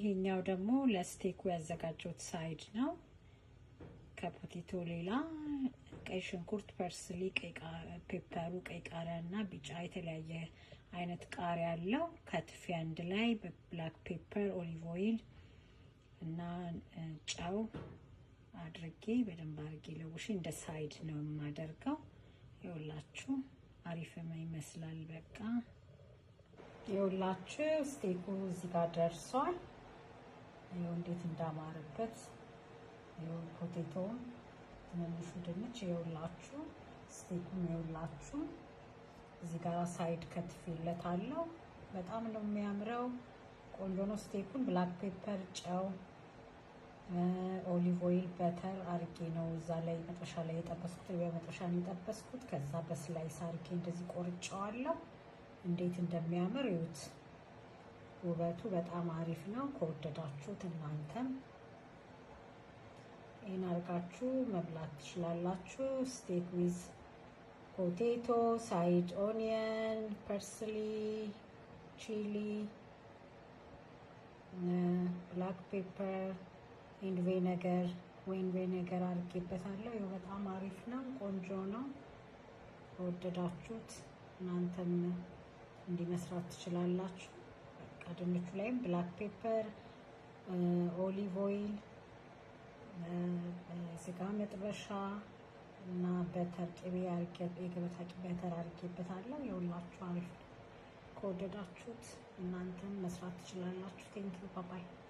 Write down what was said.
ይሄኛው ደግሞ ለ steak ኡ ያዘጋጀሁት side ነው። ከ potato ሌላ ቀይ ሽንኩርት፣ parsley፣ ቀይ pepper ኡ፣ ቀይ ቃሪያ እና ቢጫ የተለያየ አይነት ቃሪያ አለው። ከትፌ አንድ ላይ በ black pepper፣ olive oil እና ጨው አድርጌ በደንብ አድርጌ ለውሼ እንደ side ነው የማደርገው። ይኸውላችሁ አሪፍ ይመስላል። በቃ ይኸውላችሁ steak ኡ እዚህ ጋር ደርሷል። ይኸው እንዴት እንዳማረበት። ይኸው potato ውን፣ ትንንሹ ድንች ይኸውላችሁ፣ steak ኡም ይኸውላችሁ እዚህ ጋር side ከትፌለታለሁ። በጣም ነው የሚያምረው። ቆንጆ ነው። Steak ኡን black pepper፣ ጨው፣ olive oil፣ butter አርጌ ነው እዛ ላይ መጥበሻ ላይ የጠበስኩት። በመጥበሻ ነው የጠበስኩት። ከዛ በ slice አርጌ እንደዚህ ቆርጨዋለሁ። እንዴት እንደሚያምር እዩት። ውበቱ በጣም አሪፍ ነው። ከወደዳችሁት እናንተም ይህን አርጋችሁ መብላት ትችላላችሁ። Steak with potato፣ side onion፣ parsley፣ chili፣ black pepper and vinegar፣ wine vinegar አድርጌበታለሁ። ይኸው በጣም አሪፍ ነው፣ ቆንጆ ነው። ከወደዳችሁት እናንተም እንዲህ መስራት ትችላላችሁ። በቃ ድንቹ ላይም black pepper፣ olive oil፣ ስጋ መጥበሻ እና butter፣ ቅቤ፣ የገበታ butter አድርጌበታለሁ። የሁላችሁ አሪፍ ነው። ከወደዳችሁት እናንተም መስራት ትችላላችሁ። Thank you, bye bye።